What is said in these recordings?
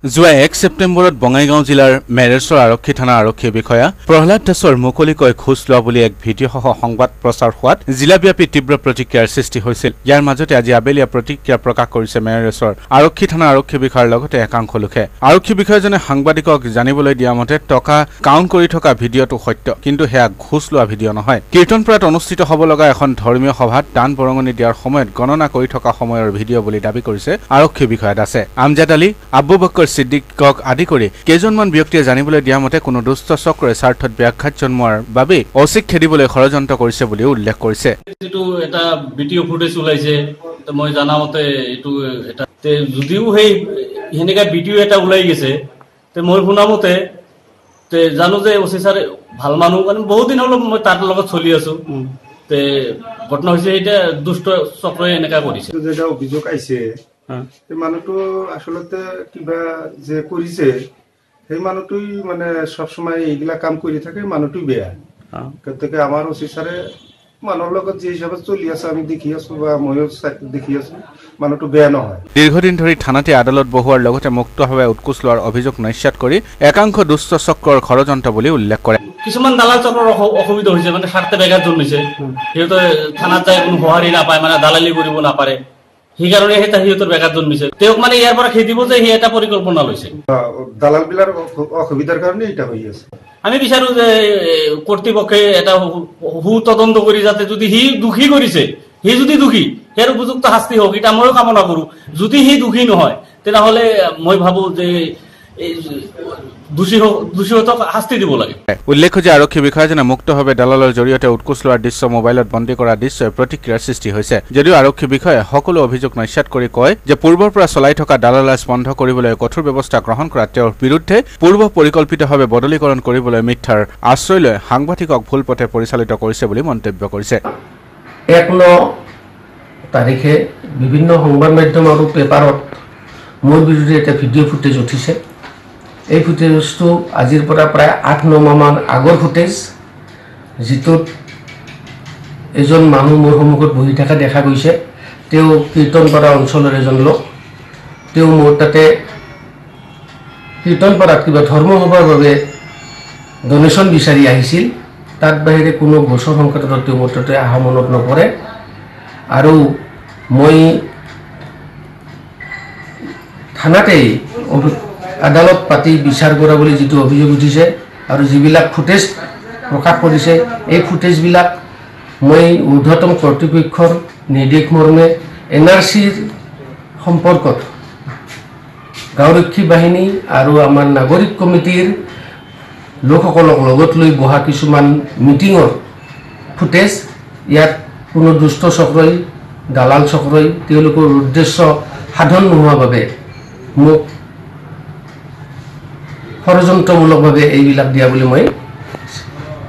যোৱা 1 ছেপ্টেম্বৰত বঙাইগাঁও জিলাৰ মেৰেশ্বৰ আৰক্ষী থানাৰ আৰক্ষী বিষয়া প্ৰহ্লাদ দাসৰ মুকলিকৈ ঘোচ লোৱা বুলি এক ভিডিঅ'সহ সংবাদ প্ৰচাৰ হোৱাত জিলাব্যাপী তীব্ৰ প্ৰতিক্ৰিয়াৰ সৃষ্টি হৈছিল। ইয়াৰ মাজতে আজি আবেলিয়া প্ৰতিক্ৰিয়া প্ৰকাশ কৰিছে মেৰেশ্বৰ আৰক্ষী থানাৰ আৰক্ষী বিষয়াৰ লগতে একাংশ লোকে। আৰক্ষী বিষয়াজনে সাংবাদিকক জানিবলৈ দিয়া মতে টকা কাউণ্ট কৰি থকা ভিডিঅ'টো সত্য, কিন্তু সেয়া ঘোচ লোৱা ভিডিঅ' নহয়। কীৰ্তনপাৰাত অনুষ্ঠিত হ'ব লগা এখন ধৰ্মীয় সভাত দান বৰঙণি দিয়াৰ সময়ত গণনা কৰি থকা সময়ৰ ভিডিঅ' বুলি দাবী কৰিছে আৰক্ষী বিষয়া দাসে। আমজাদ আলী, আবু বকৰ সিদ্দিকক আদি কৰি কেইজনমান ব্যক্তিয়ে জানিবলৈ দিয়া মতে কোনো দুষ্ট চক্ৰই স্বাৰ্থত ব্যাঘাত জন্মোৱাৰ বাবে অচিক খেদিবলৈ ষড়যন্ত্ৰ কৰিছে বুলিও উল্লেখ কৰিছে। যিটো এটা ভিডিঅ' ফুটেজ ওলাইছে, মই জানা মতে এইটো এটা যদিও সেই সেনেকা ভিডিঅ' এটা ওলাই গৈছে, মই শুনা মতে জানো যে অচি ছাৰ ভাল মানুহ, মানে বহুত দিন হ'ল মই তাৰ লগত চলি আছো। ঘটনা হৈছে এতিয়া দুষ্ট চক্ৰই এনেকা কৰিছে। যেটা অভিযোগ আহিছে মানুহটো আচলতে কিবা যে কৰিছে, সেই মানুহটোই মানে সবসময় এইবিলাক কাম কৰি থাকে, মানুহটোই বেয়া। গতিকে আমাৰ অচি ছাৰে মানুহৰ লগত যি হিচাপে চলি আছে আমি দেখি আছো বা ময়ো দেখি আছো, মানুহটো বেয়া নহয়। দীৰ্ঘদিন ধৰি থানাতে আদালত বহুৱাৰ লগতে মুক্তভাৱে উৎকোচ লোৱাৰ অভিযোগ নস্যাৎ কৰি একাংশ দুষ্ট চক্ৰৰ ষড়যন্ত্ৰ বুলি উল্লেখ কৰে। কিছুমান দালাল চক্ৰৰ অসুবিধা হৈছে, মানে স্বাৰ্থে ব্যাঘাত জন্মিছে, সিহঁতে থানাত যায় কোনো সঁহাৰি নাপায়, মানে দালালি কৰিব নাপাৰে, সেইকাৰণে সেই সিহঁতৰ ব্যাঘাত জন্মিছে। তেওঁক মানে ইয়াৰ পৰা খেদিব যে সি এটা পৰিকল্পনা লৈছে। দালাল বিলাৰ অসুবিধাৰ কাৰণে এটা হৈ আছে। আমি বিচাৰো যে কৰ্তৃপক্ষে এটা সু তদন্ত কৰি যাতে যদি সি দোষী কৰিছে, সি যদি দোষী ইয়াৰ উপযুক্ত শাস্তি হওক, এটা ময়ো কামনা কৰো। যদি সি দোষী নহয় তেনেহলে মই ভাবো যে দোষীহঁতক শাস্তি দিব লাগে। উল্লেখ্য যে আৰক্ষী বিষয়াজনে মুক্তভাৱে দালালৰ জৰিয়তে উৎকোচ লোৱাৰ দৃশ্য মোবাইলত বন্দী কৰা দৃশ্যই প্ৰতিক্ৰিয়াৰ সৃষ্টি হৈছে। যদিও আৰক্ষী বিষয়াই সকলো অভিযোগ নস্যাৎ কৰি কয় যে পূৰ্বৰ পৰা চলাই থকা দালালৰাজ বন্ধ কৰিবলৈ কঠোৰ ব্যৱস্থা গ্ৰহণ কৰা তেওঁৰ বিৰুদ্ধে পূৰ্ব পৰিকল্পিতভাৱে বদলীকৰণ কৰিবলৈ মিথ্যাৰ আশ্ৰয় লৈ সাংবাদিকক ভুল পথে পৰিচালিত কৰিছে বুলি মন্তব্য কৰিছে। 1/9 তাৰিখে বিভিন্ন সংবাদ মাধ্যম আৰু পেপাৰত মোৰ বিৰুদ্ধে এটা ভিডিঅ' ফুটেজ উঠিছে। এই ফুটেজটো আজিৰ পৰা প্ৰায় 8-9 মাহমান আগৰ ফুটেজ, যিটোত এজন মানুহ মোৰ সন্মুখত বহি থকা দেখা গৈছে। তেওঁ কীৰ্তনপাৰা অঞ্চলৰ এজন লোক। তেওঁ মোৰ তাতে কীৰ্তনপাৰাত কিবা ধৰ্মসভাৰ বাবে ডনেশ্যন বিচাৰি আহিছিল। তাত বাহিৰে কোনো গোচৰ সংক্ৰান্তত তেওঁ মোৰ তাতে অহা মনত নপৰে। আৰু মই থানাতেই আদালত পাতি বিচাৰ কৰা বুলি যিটো অভিযোগ উঠিছে আৰু যিবিলাক ফুটেজ প্ৰকাশ কৰিছে, এই ফুটেজবিলাক মই ঊৰ্ধ্বতম কৰ্তৃপক্ষৰ নিৰ্দেশ মৰ্মে NRCৰ সম্পৰ্কত গাঁওৰক্ষী বাহিনী আৰু আমাৰ নাগৰিক কমিটিৰ লোকসকলক লগত লৈ বহা কিছুমান মিটিঙৰ ফুটেজ। ইয়াত কোনো দুষ্ট চক্ৰই, দালাল চক্ৰই তেওঁলোকৰ উদ্দেশ্য সাধন নোহোৱা বাবে মোক ষড়যন্ত্ৰমূলকভাৱে এইবিলাক দিয়া বুলি মই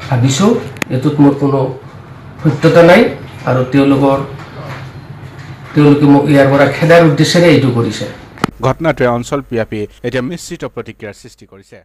ভাবিছোঁ। এইটোত মোৰ কোনো সত্যতা নাই আৰু তেওঁলোকে মোক ইয়াৰ পৰা খেদাৰ উদ্দেশ্যেৰে এইটো কৰিছে। ঘটনাটোৱে অঞ্চল ব্যাপী এতিয়া মিশ্ৰিত প্ৰতিক্ৰিয়াৰ সৃষ্টি কৰিছে।